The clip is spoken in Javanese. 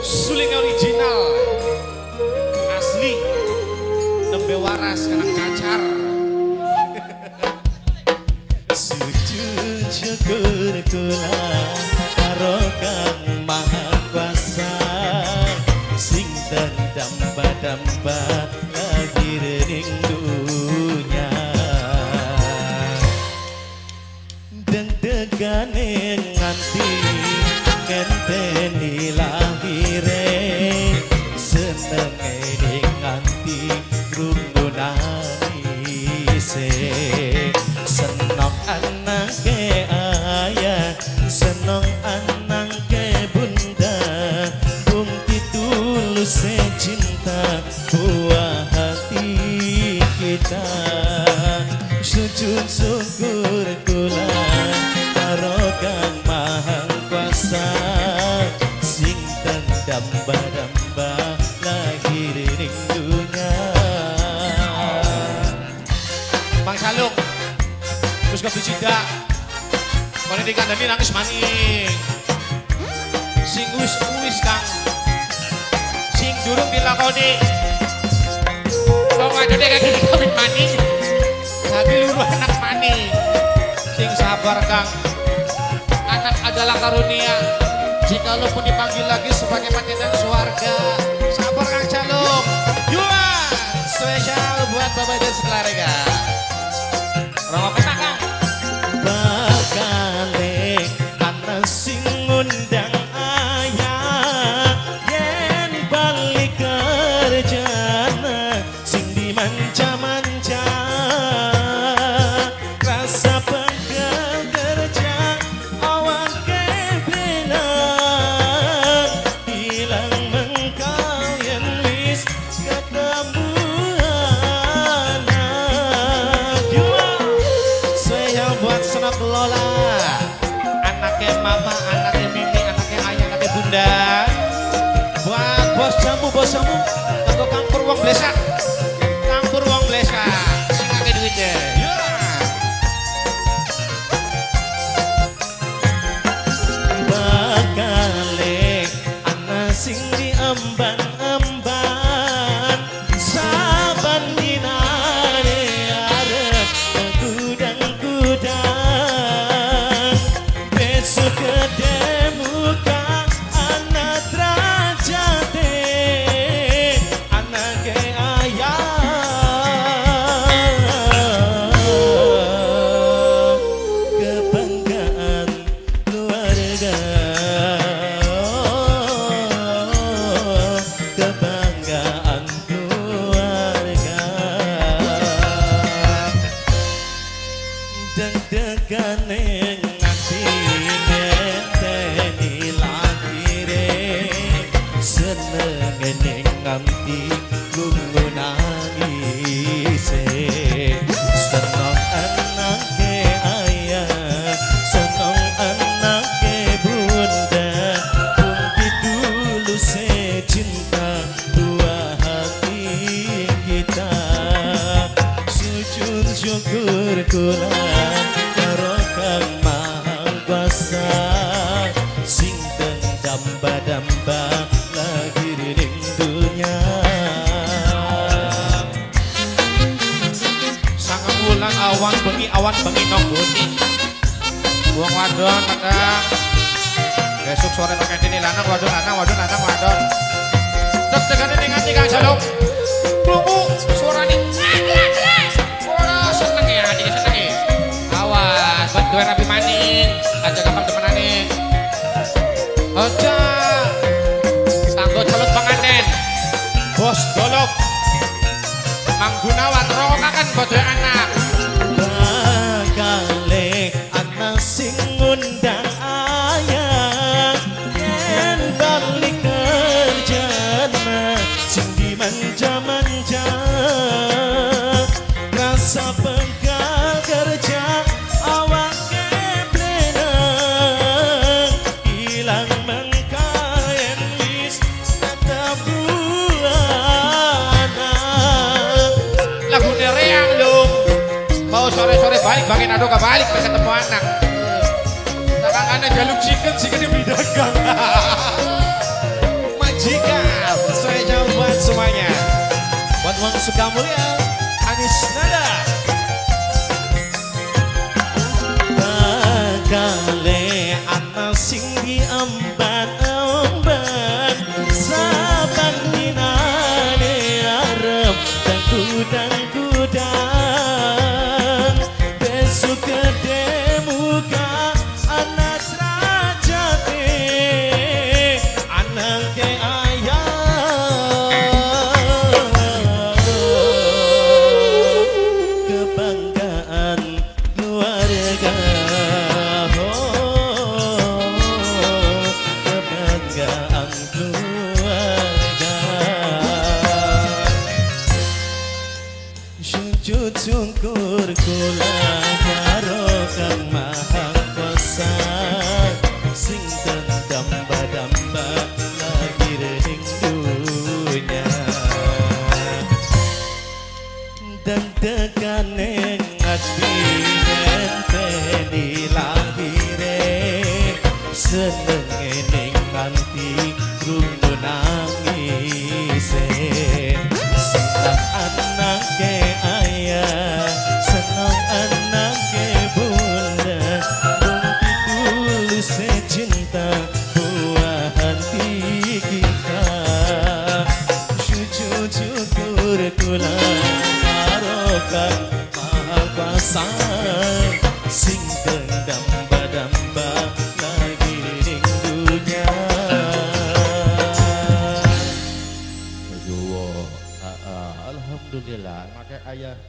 Suling original asli nembe waras kena kacar. Sujud syukur kula karo Kang Maha Kuasa sing damba-damba lahir ning dunya. Deg-degane nganti ngenteni lahire, senenge ning nganti krungu nangise. Seneng anake ayah, seneng anake bunda, bukti tulus cinta buah hati kita. Sujud syukur kula karo Kang Maha Kuasa sing damba-damba lahir ning dunya. Bang Salung terus kebicida kone dikandani nangis maning. Sing wis-wis Kang, sing durung dilakoni wong wadone kaki kawin maning, lagi luru anak maning. Sing sabar Kang, anak adalah karunia. Jika lu pun dipanggil lagi sebagai mantenan suarga, sabar Kang Calung. Yua spesial buat Bapak dan sekeluarga. Rongok kena Kang. Bakale ana sing ngundang ayah yen balik kerjana sing dimanja-manja, rasa pegel kerja awake belang ilang mengkal yen wis ketemu anak. Saya buat Senok Lola, anaknya mama, anaknya mimi, anaknya ayah, anaknya bunda. Buat bos jamu, kanggo kampur wong blesak, kampur wong blesak, sing akeh duwite. Ya. Bakale ana sing diemban-emban saban dinane arep kudang-kudang, besok gede muka ana derajate anake ayah. Kebanggaan keluarga, kebanggaan keluarga. Deg-degane nganti ngenteni lahire, senenge ning nganti krungu nangise. Seneng anake ayah, seneng anake bunda, bukti tulus cinta dua hati kita. Sujud syukur kula karo Kang Maha Kuasa sing damba-damba lahir ning dunya. Sangang wulan awan bengi nonggoni. Wong wadon kadang besok sore nang kene lanang wadon lanang wadon lanang wadon. Deg-degane ning ati Kang Jalung. Krungu suarane. Ora seneng ya ati seneng. Awas buat duwe rapi maning, aja gampang temenane. Aja. Tanggo calon penganten. Bos Dolok. Mang Gunawan rongokaken bodho anak. Bakale ana sing ngundang ayah yen balik kerjana sing dimanja-manja, rasa pegal kerja awake bleneng ilang mengkal yen wis ketemu anak. Lagune reang lho. Mau sore-sore balik bangin ado balik pengen ketemu anak. Kakaknya jaluk chicken, chickennya beli dagang. Majikan, saya buat semuanya. Buat Wang Sukamulya, Anis Nada. Bakale ana sing diemban-emban, saban dinane arep dangkudang-kudang. Besok gede muka anak derajate, anake ayah. Kebanggaan keluarga, oh, kebanggaan keluarga. Sujud syukur kula karo Kang Maha Kuasa, sing damba-damba lahir ning dunya. Dan tekane ati ngenteni lahire, senenge ning nganti krungu nangise. Seneng anake ayah, seneng anake bunda, bukti tulus cinta buah hati kita. Sujud syukur kula karo Kang Maha Kuasa, sing damba-damba lagi ning dunya. Alhamdulillah, pakai ayah.